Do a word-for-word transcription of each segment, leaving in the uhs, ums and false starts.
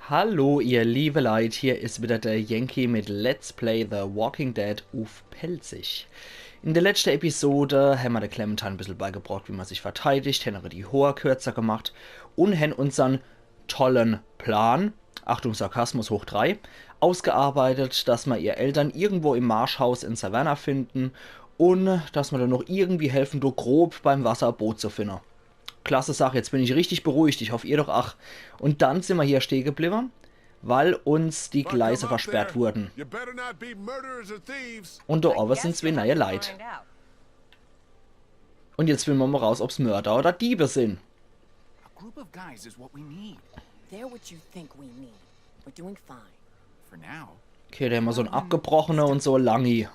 Hallo, ihr liebe Leit, hier is wieder der Yankee mit Let's Play The Walking Dead uff Pälzisch. In der letschte Episode hämmer der Clementine e bissel beigebrocht, wie mer sich verteidigt, hännere die Hoor kürzer gemacht un hänn unsern tollen Plan, Achtung, Sarkasmus hoch drei, ausgearbeitet, dass mer ihr Eltern irgendwo im Marschhaus in Savannah finden un dass mer dann noch irgendwie helfen, do grob beim Wasser e Boot zu finden. Klasse Sach, jetzt bin ich richtig beruhigt, ich hoff, ihr doch ach. Un dann simmer hier steh gebliwwe, weil uns die Gleise versperrt wurden. You better not be murderers or thieves. Un do owwe sin zwee neie Leit. Un jetzt finne mer mol raus, ob's Mörder oder Diebe sin. A group of guys is what we need. They're what you think we need. We're doing fine. For now. Okay, do hämmer so en Abgebrochene un so e Langi.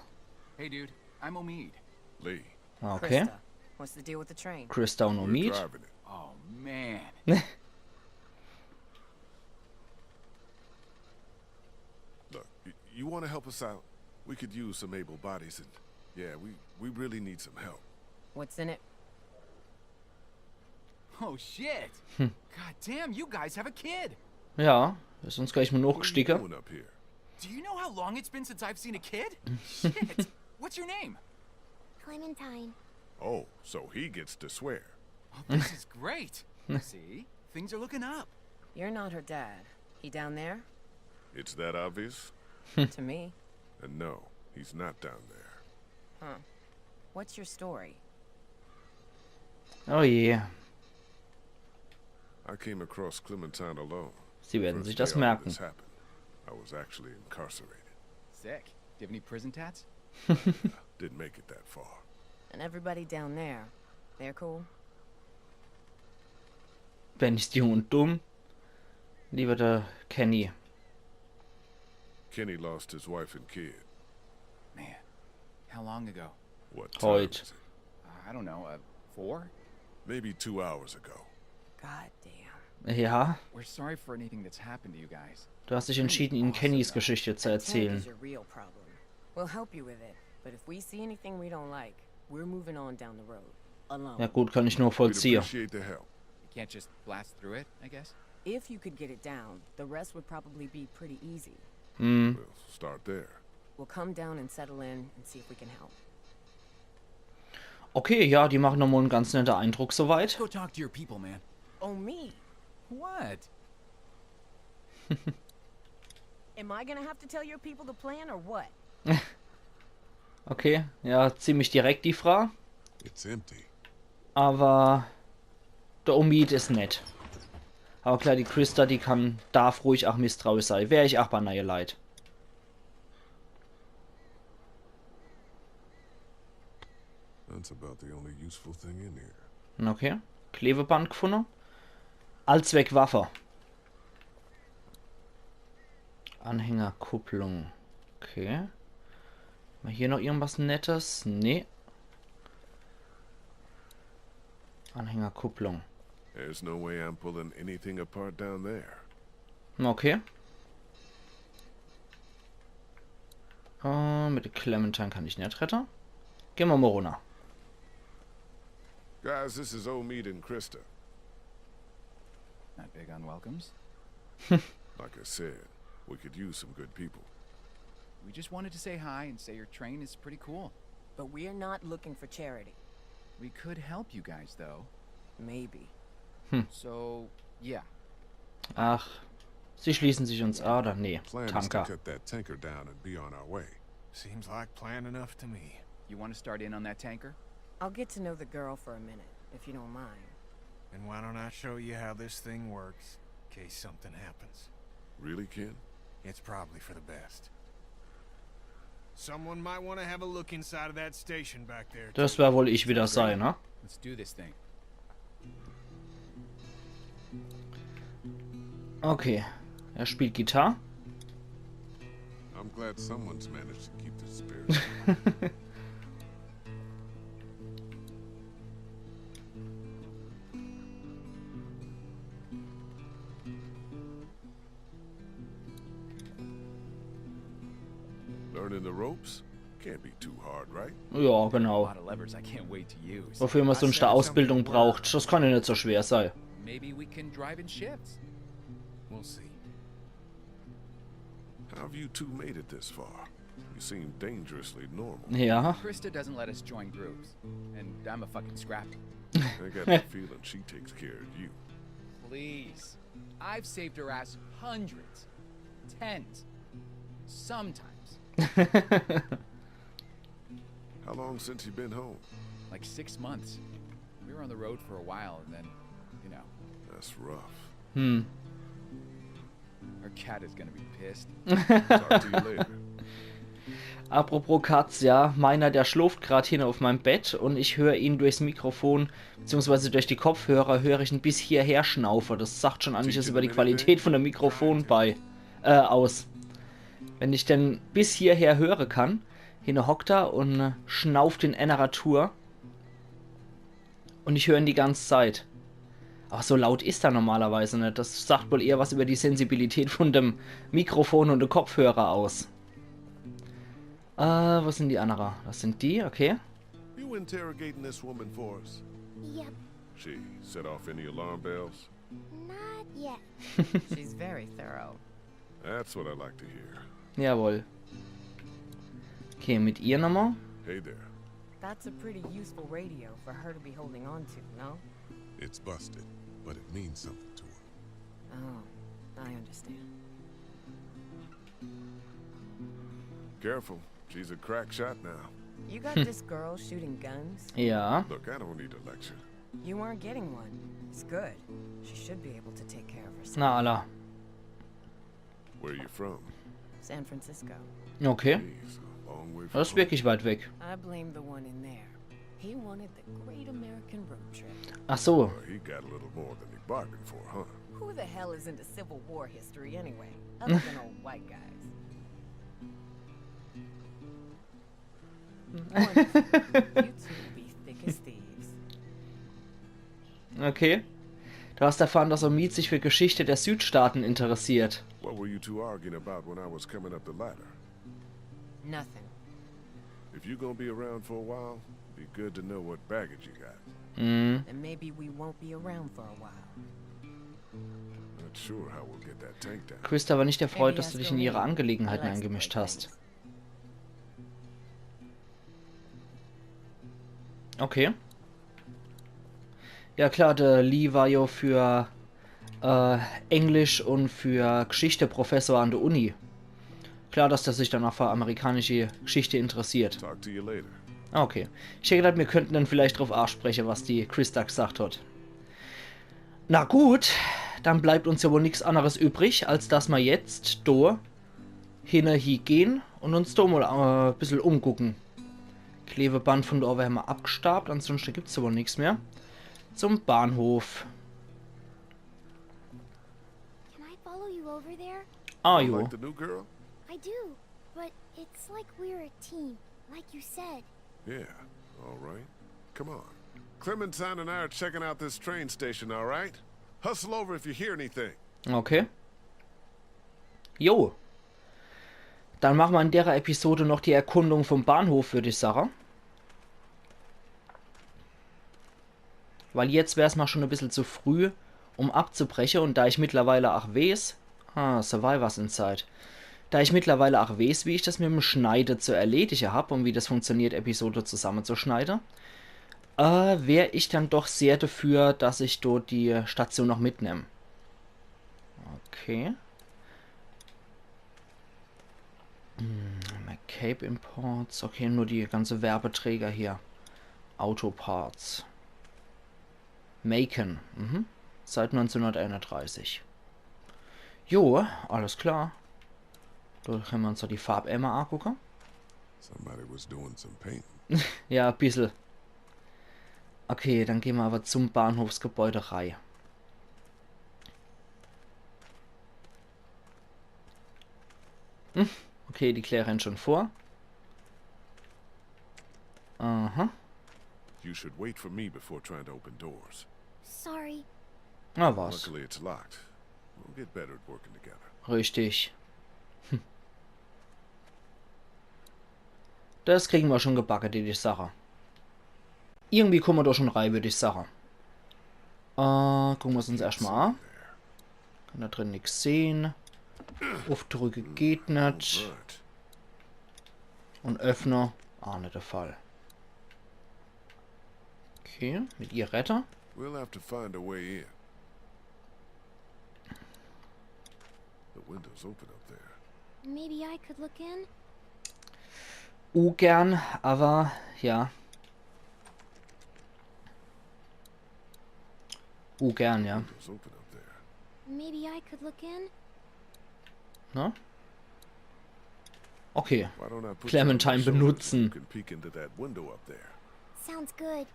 Hey, dude. I'm Omid. Lee, Okay. Christa, what's the deal with the train? Christa un we're Omid. Driving it. Oh, man. Look, y- you want to help us out? We could use some able bodies, and yeah, we we really need some help. What's in it? Oh, shit. God damn, you guys have a kid. Ja, is uns gleich mol What are you nochgestiege. Doing up here? Do you know how long it's been since I've seen a kid? Shit. What's your name? Clementine. Oh, so he gets to swear. Oh, this is great. See? Things are looking up. You're not her dad. He down there? It's that obvious? To me. And no, he's not down there. Huh. What's your story? Oh je. I came across Clementine alone. Sie werden First sich das day all merken. This happened. I was actually incarcerated. Sick. Do you have any prison tats? Didn't make it that far. And everybody down there, they're cool? Wenn nicht jung und dumm. Lieber der Kenny. Kenny lost his wife and kid. Man, how long ago? What time Heute. Is it? Uh, I don't know. Uh, four? Maybe two hours ago. God damn. Ja, We're sorry for anything that's happened to you guys. du hast dich entschieden, ihnen Kennys Geschichte zu That tank erzählen. Is your real problem. We'll help you with it, but if we see anything we don't like, we're moving on down the road. Alone. Ja gut, kann ich nur We'd vollziehen. Appreciate the help. You can't just blast through it, I guess? If you could get it down, the rest would probably be pretty easy. Hm. We'll start there. We'll come down and settle in and see if we can help. Okay, ja, die machen nochmal einen ganz netten Eindruck soweit. Go talk to your people, man. Oh, me? What? Am I gonna have to tell your people the plan or what? Okay, ja, ziemlich direkt die Frage. It's empty. Aber der Omid is nett. Aber klar, die Christa, die kann, darf ruhig auch misstrauisch sein. Wär ich auch bei neie Leit. That's about the only useful thing in here. Okay. Klebeband gefunden. Allzweckwaffe. Anhängerkupplung. Okay. Mal hier noch irgendwas Nettes? Nee. Anhängerkupplung. There's no way I'm pulling anything apart down there. Okay. Äh, mit der Clementine kann ich net redde. Gehn mer mal runner. Guys, this is Omid and Christa. Not big on welcomes. Like I said, we could use some good people. We just wanted to say hi and say your train is pretty cool. But we're not looking for charity. We could help you guys, though. Maybe. So, yeah. Ach, sie schließen sich uns an, oder? Nee, Plan is to Tanker. Cut that tanker down and be on our way. Seems like plan enough to me. You want to start in on that tanker? I'll get to know the girl for a minute, if you don't mind. And why don't I show you how this thing works, in case something happens? Really, Ken? It's probably for the best. Someone might want to have a look inside of that station back there. Das wär wohl ich wieder sein, ne? Let's do this thing. Okay. Er spielt Gitarre. I'm glad someone's managed to keep the spirit. Learning the ropes? Can't be too hard, right? Ja, A genau. Lot of levers I can't wait to use. Wofür man so eine Ausbildung braucht, das kann ja net so schwer sein. Maybe we can drive in shifts. We'll see. How have you two made it this far? You seem dangerously normal. Ja. Krista doesn't let us join groups, and I'm a fucking scrapper. I got the feeling she takes care of you. Please. I've saved her ass hundreds, tens, sometimes. How long since you been home? Like six months. We were on the road for a while, and then, you know, That's rough. Hm. her cat is gonna be pissed. Talk to you later. Apropos Katz, ja, meiner, der schloft grad hinne auf meinem Bett und ich hör ihn durchs Mikrofon, beziehungsweise durch die Kopfhörer, hör ich ihn bis hierher schnaufe. Das sagt schon einiges über die Qualität von dem Mikrofon bei, äh, aus. Wenn ich den bis hierher höre kann, hinne hockt er und äh, schnauft in ennerer Tour. Und ich hör ihn die ganze Zeit. Aber so laut ist er normalerweise net. Das sagt wohl eher was über die Sensibilität von dem Mikrofon und de Kopfhörer aus. Äh, wo sind die annere? Das sind die, okay. You interrogating this woman for us? Yep. She set off any alarm bells? Not yet. She's very thorough. That's what I like to hear. Jawohl. Okay, mit ihr nochmal. Hey there. That's a pretty useful radio for her to be holding on to, no? It's busted, but it means something to her. Oh, I understand. Careful. She's a crack shot now. You got this girl shooting guns? Ja. Look, I don't need a lecture. You aren't getting one. It's good. She should be able to take care of herself. Na alla. Where you from? San Francisco. Okay. Jeez, a long way from Das ist home. Wirklich weit weg. I blame the one in there. He wanted the great American road trip. Ach so. Well, he got a little more than he bargained for, huh? Who the hell is into Civil War history anyway? Other than old white guys. Wonderful. You two will be thick as thieves. Okay. Du hast erfahren, dass Omid sich für Geschichte der Südstaaten interessiert. What were you two arguing about when I was coming up the ladder? Nothing. If you're gonna be around for a while, be good to know what baggage you got. Mhm. And maybe we won't be around for a while. Not sure how we'll get that tank down. Krista war nicht erfreut, dass du dich in ihre Angelegenheiten eingemischt hast. Okay. Ja klar, der Lee war ja für äh, Englisch und für Geschichte Professor an der Uni. Klar, dass der sich dann auch für amerikanische Geschichte interessiert. Talk to you later. Ah, okay. Ich hätt gedacht, wir könnten dann vielleicht drauf ansprechen, was die Krista gesagt hat. Na gut, dann bleibt uns ja wohl nix anderes übrig, als dass wir jetzt do hinne hie gehen und uns do mal äh, e bissel umgucken. Klebeband von do haben wir abgestaubt, ansonsten gibt's da wohl nix mehr. Zum Bahnhof. Can I follow you over there? Ah, You jo. Like the new girl? I do, but it's like we're a team, like you said. Yeah, all right. Come on. Clementine and I are checking out this train station, all right? Hustle over if you hear anything. Okay. Jo. Dann machen wir in der Episode noch die Erkundung vom Bahnhof, würde ich sagen. Weil jetzt wär's mal schon e bissel zu früh, um abzubrechen. Und da ich mittlerweile auch weiß, ah, Survivors Inside. Da ich mittlerweile auch weiß, wie ich das mit dem Schneide zu erledige hab und wie das funktioniert, Episode zusammenzuschneiden, äh, wär ich dann doch sehr dafür, dass ich dort die Station noch mitnehm. Okay. Hm, McCabe Imports. Okay, nur die ganze Werbeträger hier. Autoparts. Macon. Mhm. Seit neunzehnhunderteinunddreißig. Jo, alles klar. Do können wir uns doch die Farb emol angucken. Somebody was doing some painting. Ja, e bissel. Okay, dann gehen wir aber zum Bahnhofsgebäude rein. Hm, okay, die Claire rennt schon vor. Aha. You should wait for me before trying to open doors. Sorry. Na was. Luckily, it's locked. We'll get better at working together. Richtig. Hm. Das kriegen wir schon gebacke, die, die Sache. Irgendwie kommen wir da schon rein, würde ich sagen. Äh, gucken wir uns erstmal an. Kann da drin nix sehen. Uffdrücke geht net. Right. Un öffne. Ah, net de Fall. Okay, mit ihr Retter. We'll have to find a way in. The window's open up there. Maybe I could look in? Ugern, aber ja. Ugern, ja. Window's open up there. Maybe I could look in? Ne? Okay. Why don't I put Clementine you on my shoulders and benutzen. You can peek into that window up there. Sounds good.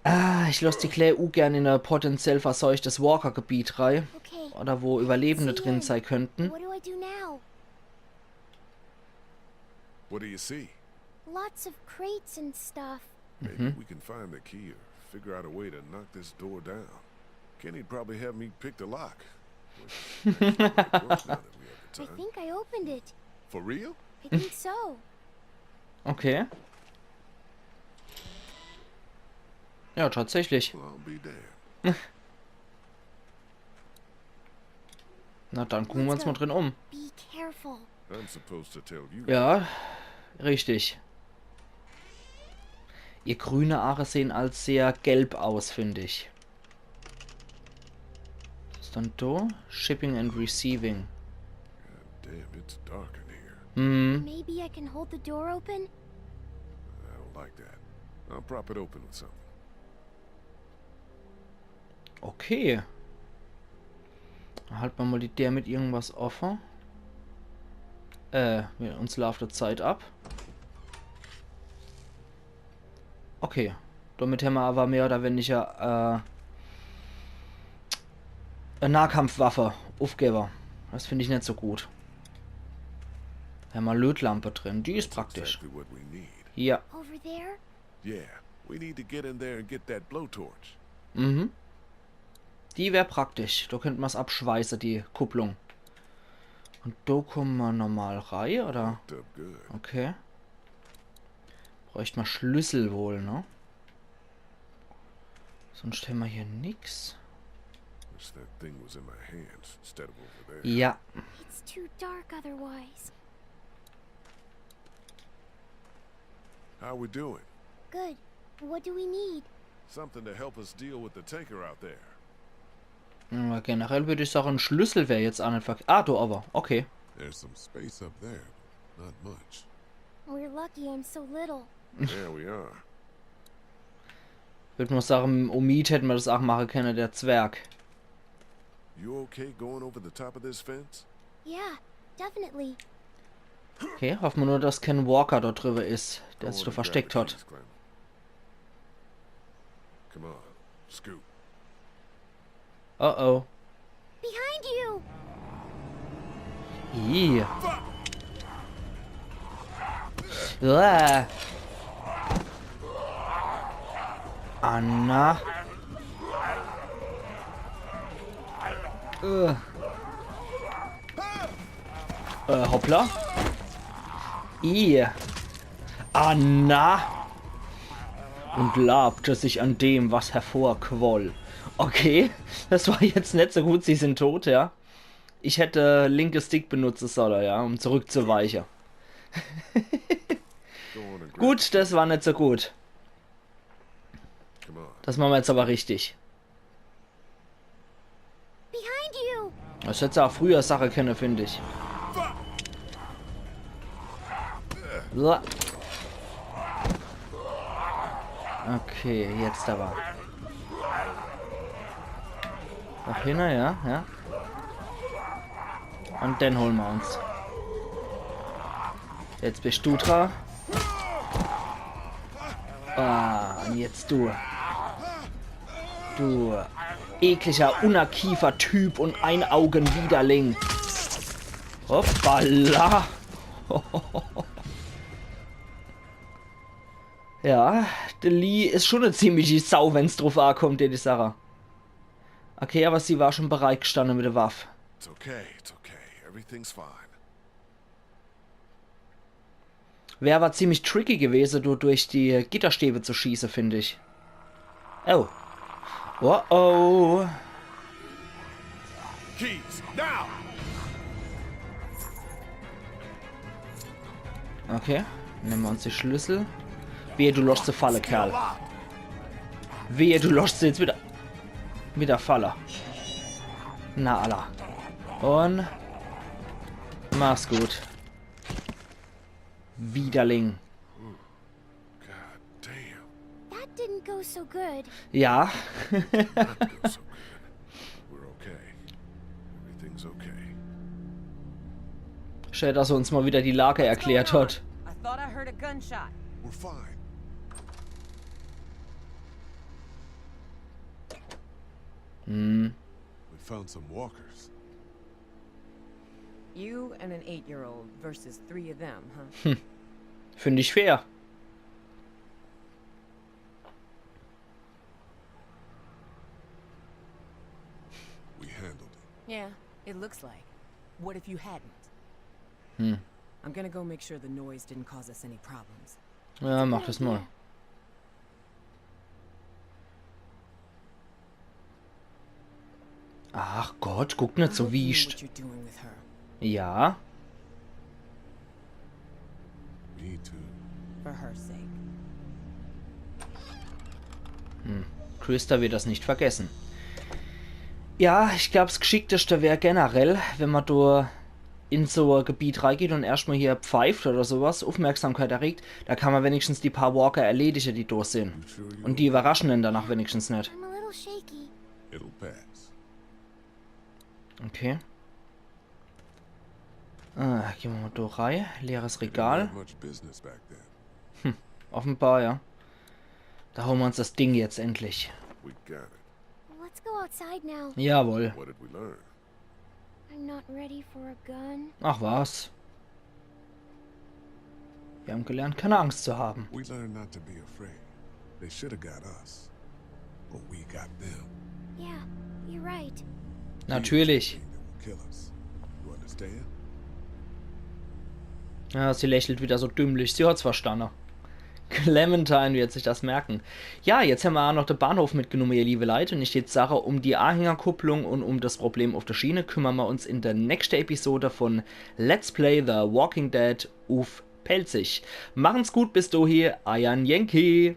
Ah, ich loss die Claire ugern in e potenziell verseuchtes Walker-Gebiet rei. Okay. Oder wo Überlebende drin sei könnten. What do I do now? What do you see? Lots of crates and stuff. Maybe we can find the key or figure out a way to knock this door down. Kenny'd probably have me pick the lock. Which makes it work now that we have the I time. Think I opened it. For real? I think so. Okay. Ja, tatsächlich. Well, I'll be damned. Na, dann gucken wir uns mal drin um. Be careful. I'm supposed to tell you. Ja, richtig. Ihr grüne Aare sehen als sehr gelb aus, finde ich. Was is dann do? Shipping and Receiving. Damn, it's dark in here. Hm, Maybe I can hold the door open? I don't like that. I'll prop it open with something. Okay. Dann halte mer mal die Deer mit irgendwas offe. Äh, ja, uns laaft die Zeit ab. Okay. Damit hämmer aber mehr oder weniger, äh, e Nahkampfwaffe uffgewwe. Das find ich net so gut. Hämmer Lötlampe drin. Die is praktisch. Exactly what we need. Ja. Over there? Yeah, we need to get in there and get that blowtorch. Mhm. Die wär praktisch. Do könnt mer's abschweiße, die Kupplung. Und do kumme mer normal rei, oder? Locked up good. Okay. Bräucht mer Schlüssel wohl, ne? Sonst hämmer hier nix. Wish that thing was in my hands instead of over there. Ja. It's too dark otherwise. How we doing? Good. What do we need? Something to help us deal with the tanker out there. Ja, generell würd ich sage, en Schlüssel wär jetzt aa net verkehrt. Ah, do aber. Okay. There's some space up there, but not much. We're lucky I'm so little. There we are. Würd mer sage, mit Omid hätt mer das aa mache kenne, der Zwerg. You okay going over the top of this fence? Yeah, definitely. Okay, hoffe mer nur, dass kein Walker do driwwe is, der Go sich on do and versteckt grab hat. the keys, Clem. Come on, scoot. Oh oh. Behind you! Ih. Uah. Anna. Äh. Äh, hoppla. Ih. Anna. Und labte sich an dem, was hervorquoll. Okay, das war jetzt net so gut, sie sind tot, ja. Ich hätte linke Stick benutze solle, ja, um zurückzuweiche. Go on and grab. Gut, das war net so gut. Come on. Das mache mer jetzt aber richtig. Behind you! Das hätt se aa früher sache kenne, find ich. Uah. Okay, jetzt aber. Noch hinne, ja, ja. Und den hole mer uns. Jetzt bist du dra. Ah, und jetzt du. Du ekliger Unerkiefer-Typ und Einaugenwiderling. Hoppala. Ja, de Lee is schon e ziemliche Sau, wenn's druff aakommt, die Sarah. Okay, aber sie war schon bereit gestanne mit de Waff. It's okay, it's okay. Everything's fine. Wär aber ziemlich tricky gewese, do durch die Gitterstäbe zu schieße, find ich. Oh. Oh oh. Keys, now! Okay, nemme mer uns die Schlüssel. Wehe, du loschst se falle, Kerl. Wehe, du loschst se jetzt wieder. Wieder falle. Na, alla. Un mach's gut. Widerling. God damn. That didn't go so good. Ja. Not go so good. We're okay. Everything's okay. Schön, dass er uns mal wieder die Lage erklärt hat. I thought I heard a gunshot. We're fine. Hm. We found some walkers. You and an eight-year-old versus three of them, huh? Find ich fair. We handled it. Yeah, it looks like. What if you hadn't? Hm. I'm gonna go make sure the noise didn't cause us any problems. Ja, mach das mal. Ach Gott, guck net so Hope you know wiescht. What you're doing with her. Ja. Me too. For her sake. Hm. Christa wird das nicht vergessen. Ja, ich glaub, s G'schickteste wär generell, wenn ma do in so e Gebiet reigeht un erscht mal hier pfeift oder sowas, Aufmerksamkeit erregt, da kann ma wenigstens die paar Walker erledige, die do sin. You sure you Un die überraschen en danach wenigstens net. I'm a little shaky. It'll pass. Okay. Äh, gehn ma mal do rei. Leeres They didn't Regal. have much business back then. Offenbar, ja. Da hole ma uns das Ding jetzt endlich. We got it. Let's go outside now. Jawohl. What did we learn? I'm not ready for a gun. Ach was. Wir haben gelernt, keine Angst zu haben. We learned not to be afraid. They should have got us. But we got them. Yeah, you're right. Natürlich. They will kill us. You understand? Ja, sie lächelt wieder so dümmlich. Sie hat's verstanden. Clementine wird sich das merken. Ja, jetzt hämmer aa noch de Bahnhof mitgenumme, ihr liebe Leit. Un ich jetzt sage, um die Anhängerkupplung un um das Problem auf der Schiene kümmern wir uns in der nächsten Episode von Let's Play The Walking Dead uff Pälzisch. Machen's gut, bis dohi, eier Yankee.